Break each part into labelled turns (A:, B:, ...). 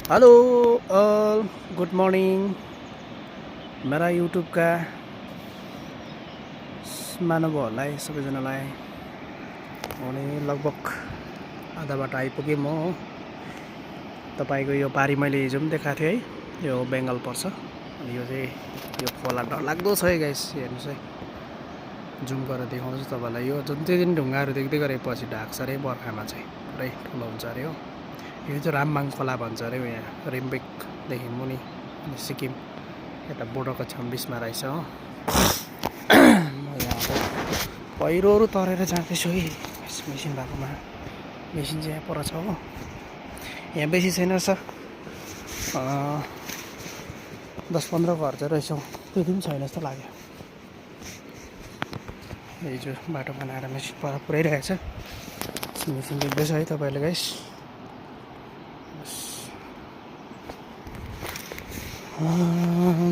A: Hello all good morning मेरा युट्युबका महानुभावहरूलाई सबैजनालाई अनि लगभग आधा बाटो आइपुगेँ म हो। तपाईँको यो पारी मैले हिजो पनि देखाएको थिएँ है, यो बेङ्गल पर्छ। अनि यो चाहिँ यो खोला डरलाग्दो छ है गाइस, हेर्नुहोस् है, जुम गरेर देखाउँछु तपाईँलाई। यो जुन चाहिँ दिन ढुङ्गाहरू देख्दै गरेपछि ढाक्छ अरे बर्खामा चाहिँ पुरै ठुलो हुन्छ अरे हो। यो चाहिँ रामबाङ खोला भन्छ अरे यहाँ रिम्बिकदेखि मुनि अनि सिक्किम यता बोर्डरको छम्बिसमा रहेछ हो। म यहाँ अब पहिरोहरू तरेर जाँदैछु है, मेसिन भएकोमा। मेसिन चाहिँ यहाँ पर छ हो, यहाँ बेसी छैन रहेछ, 10-15 घर चाहिँ रहेछ, त्यति पनि छैन जस्तो लाग्यो। हिजो बाटो बनाएर मेसिन पर पुऱ्याइरहेको छ। मेसिन देख्दैछ है तपाईँले गाइस।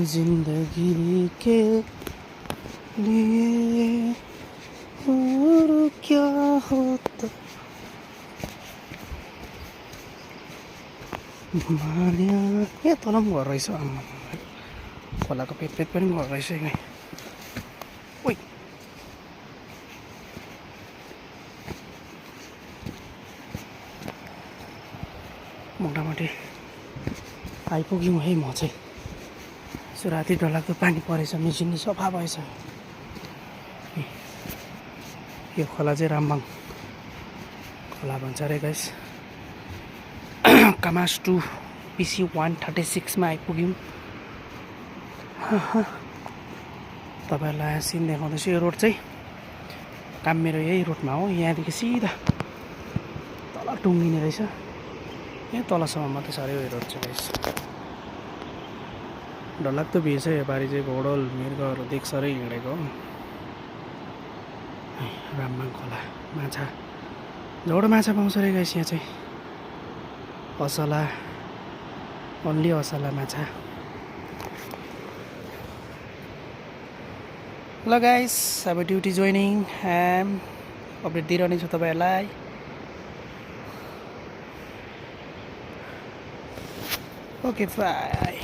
A: जिंदगी के लिए और क्या होता माया। यहाँ तल पनि घर रहेछ, आम्मा खोलाको पेट पनि घर रहेछ है। ओइ मोटामोटी आइपुग्यौँ है म चाहिँ। सो राति डरलाग्दो पानी परेछ, मेसिन सफा भएछ। यो खोला चाहिँ रामबाङ खोला भन्छ अरे गाइस। कामास 2 PC 136मा आइपुग्यौँ। तपाईँहरूलाई सिन देखाउँदैछु। यो रोड चाहिँ काम मेरो यही रोडमा हो, यहाँदेखि सिधा तल टुङ्गिने रहेछ, यहाँ तलसम्म मात्रै छ अरे यो रोड चाहिँ गाइस। डरलाग्दो भिड छ यो पारि चाहिँ, घोडल मृगहरू देख्छ अरे हिँडेको। रामबाङ खोला माछा, झोडो माछा पाउँछ अरे गाइस यहाँ चाहिँ। असला, ओन्ली असला माछा। ल गाइस, अब ड्युटी जोइनिङ, अपडेट दिइरहने छु तपाईँहरूलाई। Okay by.